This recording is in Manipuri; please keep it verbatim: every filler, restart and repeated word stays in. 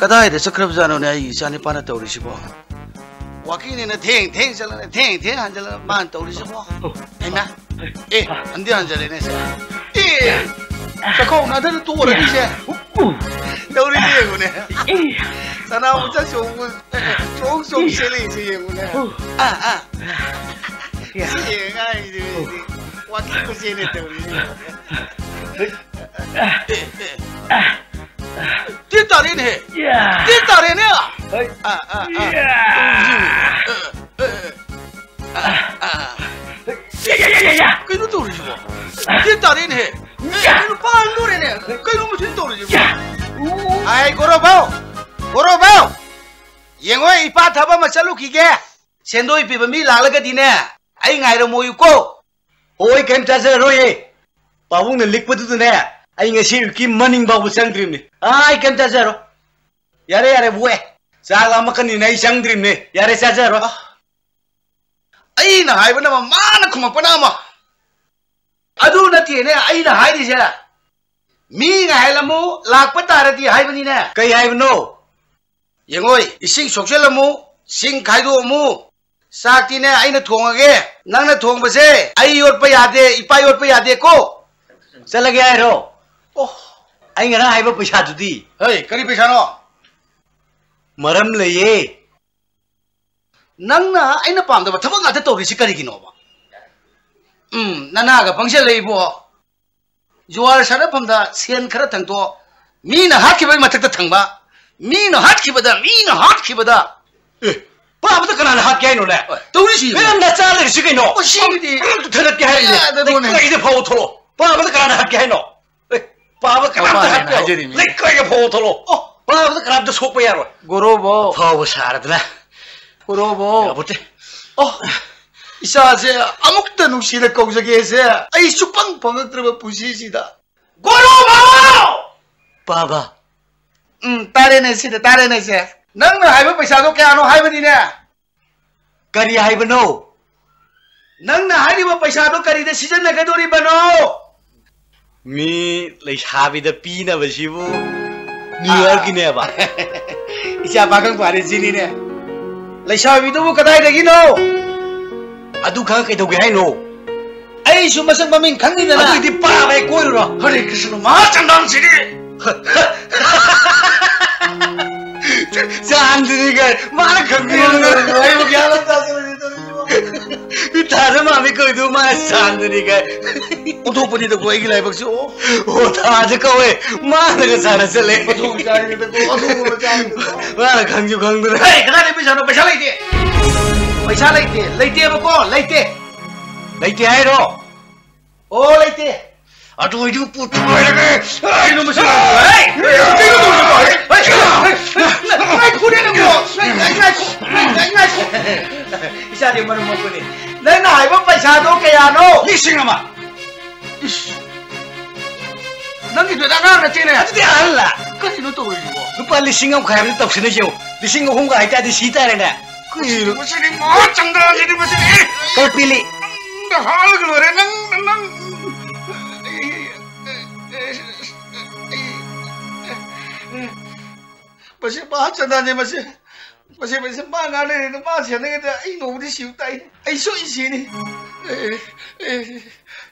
ꯀꯗꯥꯏꯗ ꯆꯠꯈ꯭ꯔꯕꯖꯥꯠꯅꯣꯅꯦ ꯑꯩꯒꯤ ꯏꯆꯥ ꯅꯤꯄꯥꯅ ꯇꯧꯔꯤꯁꯤꯕꯣ? ꯋꯥꯀꯤꯡꯅꯦꯅ ꯊꯦꯡ ꯊꯦꯡ ꯆꯠꯂꯒ ꯊꯦꯡ ꯊꯦꯡ ꯍꯟꯖꯜꯂꯒ ꯃꯥꯅ ꯇꯧꯔꯤꯁꯤꯕꯣ? ꯍꯩꯃꯥ! ꯑꯦ, ꯍꯟꯗꯤ ꯍꯟꯖꯜꯂꯦꯅꯦ ꯁꯦ꯫ ꯑꯦ! ꯆꯥꯛꯈꯥꯎ ꯅꯥꯗꯅ ꯇꯣꯛꯑꯔꯅꯤꯁꯦ꯫ ꯇꯧꯔꯤꯁꯦ ꯌꯦꯡꯉꯨꯅꯦ꯫ ꯁꯅꯥꯃꯆꯥ ꯆꯣꯡꯕ, ꯆꯣꯡ ꯆꯣꯡ ꯆꯦꯜꯂꯛꯏꯁꯦ ꯌꯦꯡꯉꯨꯅꯦ꯫ ꯑꯥ, ꯑꯥ꯫ ꯁꯤ ꯌꯦꯡꯉꯥꯏꯁꯤꯗꯤ ꯋꯥꯀꯤꯡ ꯈꯨꯆꯦꯟꯅꯦ ꯇꯧꯔꯤꯁꯦ꯫ ꯇꯤꯠ ꯇꯥꯔꯦꯅꯦꯍꯦ꯫ ꯇꯤꯠ ꯇꯥꯔꯦꯅꯦ꯫ ꯑꯥ, ꯑꯥ, ꯑꯥ꯫ ꯇꯧꯔꯤꯁꯦ ꯌꯦꯡꯉꯨꯅꯦ꯫ ꯑꯥ, ꯑꯥ, ꯑꯥ꯫ ꯀꯩꯅꯣ ꯇꯧꯔꯤꯁꯤꯕꯣ? ꯇꯤꯠ ꯇꯥꯔꯦꯅꯦꯍꯦ꯫ ꯑꯦ, ꯀꯩꯅꯣ ꯄꯥꯟꯗꯣꯔꯦꯅꯦ꯫ ꯀꯩꯅꯣ ꯃꯁꯤ ꯇꯧꯔꯤꯁꯤꯕꯣ? ꯑꯥꯏ, ꯒꯣꯔꯣꯕꯧ! ꯒꯣꯔꯣꯕꯧ! ꯌꯦꯡꯉꯣ, ꯏꯄꯥ ꯊꯕꯛ ꯑꯃ ꯆꯠꯂꯨꯈꯤꯒꯦ꯫ ꯁꯦꯟꯗꯣꯏ ꯄꯤꯕ ꯃꯤ ꯂꯥꯛꯂꯒꯗꯤꯅꯦ, ꯑꯩ ꯉꯥꯏꯔꯝꯃꯣꯌꯨꯀꯣ꯫ ꯍꯣꯏ, ꯀꯩꯝ ꯆꯥꯖꯔꯔꯣꯏꯌꯦ꯫ ꯄꯥꯕꯨꯡꯅ ꯂꯤꯛꯄꯗꯨꯗꯅꯦ, ꯑꯩ ꯉꯁꯤ ꯑꯌꯨꯛꯀꯤ ꯃꯅꯤꯡ ꯐꯥꯎꯕ ꯆꯪꯗ꯭ꯔꯤꯕꯅꯤ꯫ ꯑꯥ, ꯑꯩ ꯀꯩꯝ ꯆꯥꯖꯔꯣꯏ꯫ ꯌꯥꯔꯦ, ꯌꯥꯔꯦ, ꯕꯨꯋꯦ꯫ ꯆꯥꯛ ꯂꯥꯝꯃꯛꯀꯅꯤꯅ ꯑꯩ ꯆꯪꯗ꯭ꯔꯤꯕꯅꯤ꯫ ꯌꯥꯔꯦ, ꯆꯥꯖꯔꯣꯏ꯫ ꯑꯩꯅ ꯍꯥꯏꯕꯅ ꯑꯃ, ꯃꯥꯅ ꯈꯨꯝꯃꯛꯄꯅ ꯑꯃ꯫ ꯑꯗꯨ ꯅꯠꯇꯦꯅꯦ, ꯑꯩꯅ ꯍꯥꯏꯔꯤꯁꯦ꯫ ꯃꯤ ꯉꯥꯏꯍꯜꯂꯝꯃꯨ, ꯂꯥꯛꯄ ꯇꯥꯔꯗꯤ ꯍꯥꯏꯕꯅꯤꯅꯦ꯫ ꯀꯩ ꯍꯥꯏꯕꯅꯣ? ꯌꯦꯡꯉꯣꯏ, ꯏꯁꯤꯡ ꯁꯣꯛꯆꯜꯂꯝꯃꯨ, ꯁꯤꯡ ꯈꯥꯏꯗꯣꯛꯑꯝꯃꯨ꯫ ꯆꯥꯛꯇꯤꯅꯦ ꯑꯩꯅ ꯊꯣꯡꯉꯒꯦ꯫ ꯅꯪꯅ ꯊꯣꯡꯕꯁꯦ ꯑꯩ ꯌꯣꯠꯄ ꯌꯥꯗꯦ, ꯏꯄꯥ ꯌꯣꯠꯄ ꯌꯥꯗꯦꯀꯣ꯫ ꯆꯠꯂꯒꯦ ꯍꯥꯏꯔꯣ? ꯑꯣ꯫ ꯑꯩ ꯉꯔꯥꯡ ꯍꯥꯏꯕ ꯄꯩꯁꯥꯗꯨꯗꯤ? ꯍꯩ, ꯀꯔꯤ ꯄꯩꯁꯥꯅꯣ? ꯃꯔꯝ ꯂꯩꯌꯦ꯫ ꯅꯪꯅ ꯑꯩꯅ ꯄꯥꯝꯗꯕ ꯊꯕꯛ ꯉꯥꯛꯇ ꯇꯧꯔꯤꯁꯤ ꯀꯔꯤꯒꯤꯅꯣꯕ? ꯎꯝ, ꯅꯅꯥꯒ ꯄꯪꯁꯜꯂꯛꯏꯕꯣ꯫ ꯖꯨꯋꯥꯔ ꯁꯥꯟꯅꯐꯝꯗ ꯁꯦꯟ ꯈꯔ ꯊꯪꯇꯣꯛ, ꯃꯤꯅ ꯍꯥꯠꯈꯤꯕꯒꯤ ꯃꯊꯛꯇ ꯊꯪꯕ, ꯃꯤꯅ ꯍꯥꯠꯈꯤꯕꯗ, ꯃꯤꯅ ꯍꯥꯠꯈꯤꯕꯗ꯫ ꯑꯦ, ꯄꯥꯕꯗ ꯀꯅꯥꯅ ꯍꯥꯠꯀꯦ ꯍꯥꯏꯅꯣꯅꯦ? ꯍꯣꯏ, ꯇꯧꯔꯤꯁꯤ ꯌꯦꯡꯉꯨ꯫ ꯅꯪ ꯅꯆꯥ ꯂꯩꯔꯤꯁꯤ ꯀꯩꯅꯣ? ꯑꯣ, ꯁꯤꯒꯤꯗꯤ ꯑꯃꯨꯛꯇ ꯊꯥꯒꯠꯀꯦ ꯍꯥꯏꯔꯤꯅꯦ꯫ ꯀꯌꯥꯗꯅꯣꯅꯦ? ꯂꯩꯀꯥꯏꯗ ꯐꯥꯎꯕ ꯊꯣꯛꯂꯛꯑꯣ꯫ ꯄꯥꯕꯗ ꯀꯅꯥꯅ ꯍꯥꯠꯀꯦ ꯍꯥꯏꯅꯣ? ꯑꯦ, ꯄꯥꯕ ꯀꯅꯥꯝꯇ ꯃꯄꯥꯅ ꯍꯥꯠꯄ ꯌꯥꯔꯣꯏ꯫ ꯍꯥꯏꯖꯔꯤꯃꯤ꯫ ꯂꯩꯀꯥꯏꯗ ꯐꯥꯎꯕ ꯊꯣꯛꯂꯛꯑꯣ꯫ ꯑꯣ꯫ ꯄꯥꯕꯗ ꯀꯅꯥꯝꯇ ꯁꯣꯛꯄ ꯌꯥꯔꯣꯏ꯫ ꯒꯣꯔꯣꯕꯣ꯫ ꯑꯐꯥꯎꯕ ꯁꯥꯔꯗꯅ꯫ ꯒꯣꯔꯣꯕꯣ꯫ ꯌꯥꯄꯣꯠꯇꯦ꯫ ꯑꯣ, ꯏꯆꯥꯁꯦ ꯑꯃꯨꯛꯇ ꯅꯨꯡꯁꯤꯅ ꯀꯧꯖꯒꯦꯁꯦ ꯑꯩ ꯁꯨꯛꯐꯪ ꯐꯪꯉꯛꯇ꯭ꯔꯕ ꯄꯨꯟꯁꯤꯁꯤꯗ꯫ ꯒꯣꯔꯣꯕꯣ! ꯄꯥꯕ꯫ ꯎꯝ, ꯇꯥꯔꯦꯅꯦ ꯁꯤꯗ, ꯇꯥꯔꯦꯅꯦ ꯁꯦ꯫ ꯅꯪꯅ ꯍꯥꯏꯕ ꯄꯩꯁꯥꯗꯣ ꯀꯌꯥꯅꯣ ꯍꯥꯏꯕꯅꯤꯅꯦ? ꯀꯔꯤ ꯍꯥꯏꯕꯅꯣ? ꯅꯪꯅ ꯍꯥꯏꯔꯤꯕ ꯄꯩꯁꯥꯗꯣ ꯀꯔꯤꯗ ꯁꯤꯖꯤꯟꯅꯒꯗꯧꯔꯤꯕꯅꯣ? ꯃꯤ ꯂꯩꯁꯥꯕꯤꯗ ꯄꯤꯅꯕꯁꯤꯕꯨ ꯅ꯭ꯌꯨ ꯌꯔꯀꯤꯅꯦꯕ꯫ ꯏꯆꯥ ꯄꯥꯈꯪ ꯐꯥꯔꯦ ꯁꯤꯅꯤꯅꯦ꯫ ꯂꯩꯁꯥꯕꯤꯗꯨꯕꯨ ꯀꯗꯥꯏꯗꯒꯤꯅꯣ? ꯑꯗꯨ ꯈꯪꯉ ꯀꯩꯗꯧꯒꯦ ꯍꯥꯏꯅꯣ? ꯑꯩꯁꯨ ꯃꯁꯛ ꯃꯃꯤꯡ ꯈꯪꯉꯤꯗꯅ꯫ ꯑꯗꯨꯏꯗꯤ ꯄꯥꯕ ꯍꯦꯛ ꯀꯣꯏꯔꯨꯔꯣ꯫ ꯍꯔꯦ ꯀ꯭ꯔꯤꯁꯅ ꯃꯍꯥꯆꯟꯗ꯭ꯔꯥꯡꯁꯤꯗꯤ꯫ ꯆꯥꯟꯗꯅꯤ ꯀꯥꯏ ꯃꯥꯅ ꯈꯪꯕꯤꯔꯝꯒ꯫ ꯑꯩꯕꯨ ꯒ꯭ꯌꯥꯟ ꯑꯃ ꯇꯥꯗꯕꯅꯤ ꯇꯧꯔꯤꯁꯤꯕꯣ꯫ ꯊꯥꯖ ꯃꯥꯃꯤ ꯀꯧꯏꯗꯨ ꯃꯥꯅ ꯆꯥꯟꯗꯅꯤ ꯀꯥꯏ꯫ ꯑꯣꯟꯊꯣꯛꯄꯅꯤꯗꯀꯣ ꯑꯩꯒꯤ ꯂꯥꯏꯕꯛꯁꯤ꯫ ꯑꯣ꯫ ꯑꯣ, ꯊꯥꯖ ꯀꯧꯋꯦ꯫ ꯃꯥꯅꯒ ꯁꯥꯟꯅ ꯆꯠꯂꯦ꯫ ꯑꯣꯟꯊꯣꯛꯄ ꯆꯥꯔꯤꯉꯩꯗꯀꯣ, ꯑꯣꯟꯊꯣꯛꯄ ꯆꯥꯔꯤꯉꯩꯗꯀꯣ꯫ ꯃꯥꯅ ꯈꯪꯁꯨ ꯈꯪꯗꯅ꯫ ꯍꯦ, ꯀꯗꯥꯏꯗꯩ ꯄꯩꯁꯥꯅꯣ? ꯄꯩꯁꯥ ꯂꯩꯇꯦ꯫ ꯄꯩꯁꯥ ꯂꯩꯇꯦ꯫ ꯂꯩꯇꯦꯕꯀꯣ, ꯂꯩꯇꯦ꯫ ꯂꯩꯇꯦ ꯍꯥꯏꯔꯣ? ꯑꯣ, ꯂꯩꯇꯦ꯫ ꯑꯗꯨ ꯑꯣꯏꯗꯤ ꯄꯨꯊꯣꯛꯂꯣꯏꯔꯒꯦ꯫ ꯀꯩꯅꯣ ꯃꯁꯤ? ꯍꯦ! ꯀꯩꯅꯣ ꯇꯧꯔꯤꯗꯨꯕꯣ? ꯍꯦ! ꯍꯦ! ꯉꯥꯏꯈꯣꯅꯦ ꯅꯪꯕꯣ! ꯉꯥꯏ-, ꯉꯥꯏ-, ꯉꯥꯏꯈꯣ! ꯉꯥꯏ-, ꯉꯥꯏ-, ꯉꯥꯏꯈꯣ! ꯏꯆꯥꯗꯤ ꯃꯔꯝ ꯃꯣꯛꯄꯅꯤ꯫ ꯅꯪꯅ ꯍꯥꯏꯕ ꯄꯩꯁꯥꯗꯣ ꯀꯌꯥꯅꯣ? ꯂꯤꯁꯤꯡ ꯑꯃ꯫ ꯏꯁ! ꯅꯪꯒꯤꯗꯨꯗꯤ ꯑꯉꯥꯡ ꯅꯠꯇꯦꯅꯦ꯫ ꯑꯗꯨꯗꯤ ꯑꯍꯜꯂ? ꯀꯔꯤꯅꯣ ꯇꯧꯔꯤꯗꯨꯕꯣ? ꯂꯨꯄꯥ ꯂꯤꯁꯤꯡ ꯑꯃ ꯃꯈꯥꯏ ꯑꯃꯗ ꯇꯧꯁꯤꯟꯅꯁꯦ ꯌꯦꯡꯉꯨ꯫ ꯂꯤꯁꯤꯡ ꯑꯍꯨꯝꯒ ꯍꯥꯏꯇꯥꯔꯗꯤ ꯁꯤ ꯇꯥꯔꯦꯅꯦ꯫ ꯀꯔꯤꯅꯣ? ꯃꯁꯤꯗꯤ ꯃꯍꯥ ꯆꯟꯗ꯭ꯔꯥꯁꯤꯗꯤ ꯃꯁꯤꯗꯤ꯫ ꯀꯔꯄꯤꯂꯤ꯫ ꯅꯪꯗ ꯍꯥꯠꯂꯒ ꯂꯣꯏꯔꯦ꯫ ꯅꯪ, ꯅꯪ꯫ ꯃꯁꯤ ꯃꯍꯥ ꯆꯟꯗ꯭ꯔꯥꯅꯦ ꯃꯁꯤ꯫ ꯃꯁꯤ, ꯃꯁꯤ ꯃꯥ ꯉꯥꯡꯅꯔꯤꯗꯣ ꯃꯥ ꯁꯦꯟꯅꯉꯩꯗ ꯑꯩ ꯅꯣꯡꯃꯗꯤ ꯁꯤꯕ ꯇꯥꯏ꯫ ꯑꯩ ꯁꯣꯏ ꯁꯤꯅꯤ꯫ ꯑꯦ, ꯑꯦ꯫